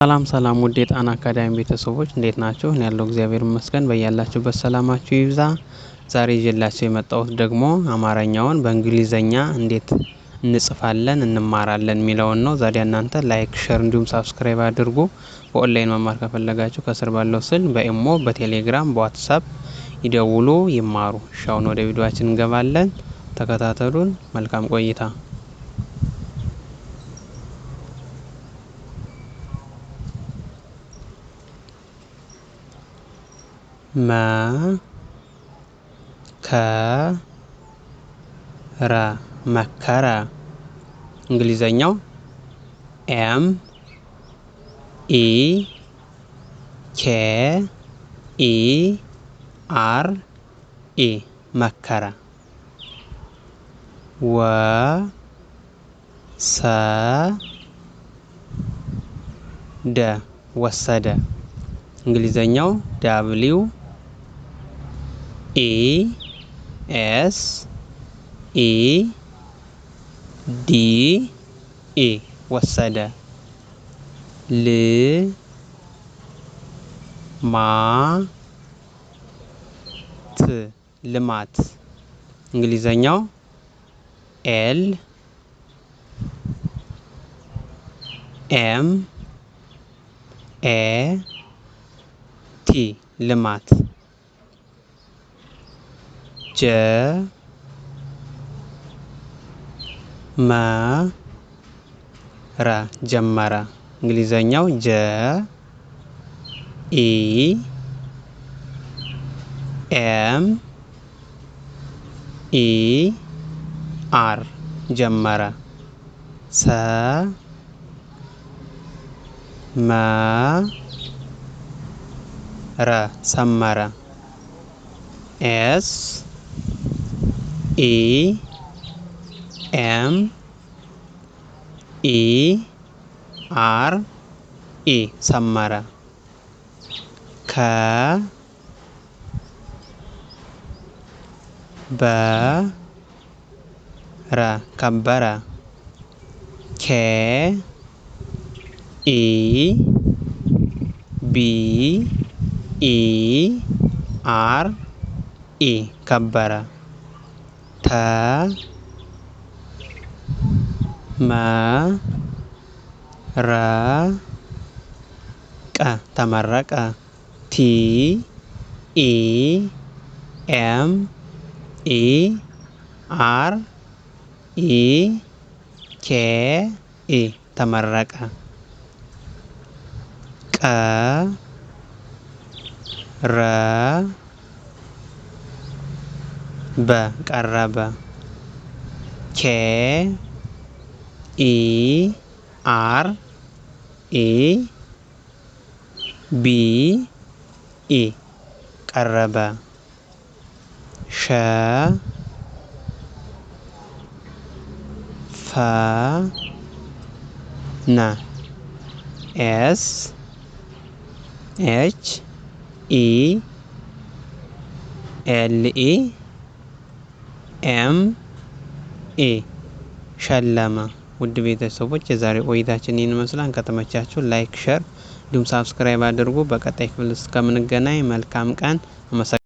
ሰላም ሰላም ውድ የጣና አካዳሚ ቤተሰቦች እንዴት ናችሁ? እኔ ያለው እግዚአብሔር ይመስገን። በያላችሁበት ሰላማችሁ ይብዛ። ዛሬ ይዤላችሁ የመጣሁት ደግሞ አማርኛውን በእንግሊዘኛ እንዴት እንጽፋለን እንማራለን የሚለውን ነው። ዛሬ እናንተ like፣ share እንዲሁም subscribe አድርጉ። በኦንላይን መማር ከፈለጋችሁ ከስር ባለው ስልክ በኢሞ፣ በቴሌግራም፣ በዋትሳፕ ይደውሉ ይማሩ። እሺ አሁን ወደ ቪዲዮአችን እንገባለን። ተከታተሉን። መልካም ቆይታ። መ ከ ረ መከረ። እንግሊዘኛው M E K E R E መከረ። ወ ሰ ደ ወሰደ። እንግሊዘኛው W E S E D E ወሰደ። ል ማ ት ልማት። እንግሊዘኛው L M A T ልማት። ጀ መ ረ ጀመረ። እንግሊዘኛው J E M E R ጀመረ። ሰ መ ረ ሰመረ። S E M E R E ሰመረ። ከ በ ረ ከበረ። K E B E R E ከበረ። ተ መ ረ ቀ ተመረቀ። T E M E R E K E ተመረቀ። ቀ ረ በ ቀረበ። K E R E B E ቀረበ። ሸ ፈ ነ S H E L E M E ሸለመ። ውድ ቤተሰቦች የዛሬ ቆይታችን ይህን ይመስላል። ከተመቻችሁ like፣ share እንዲሁም subscribe አድርጉ። በቀጣይ ክፍል እስከምንገናኝ መልካም ቀን። አመሰግናለሁ።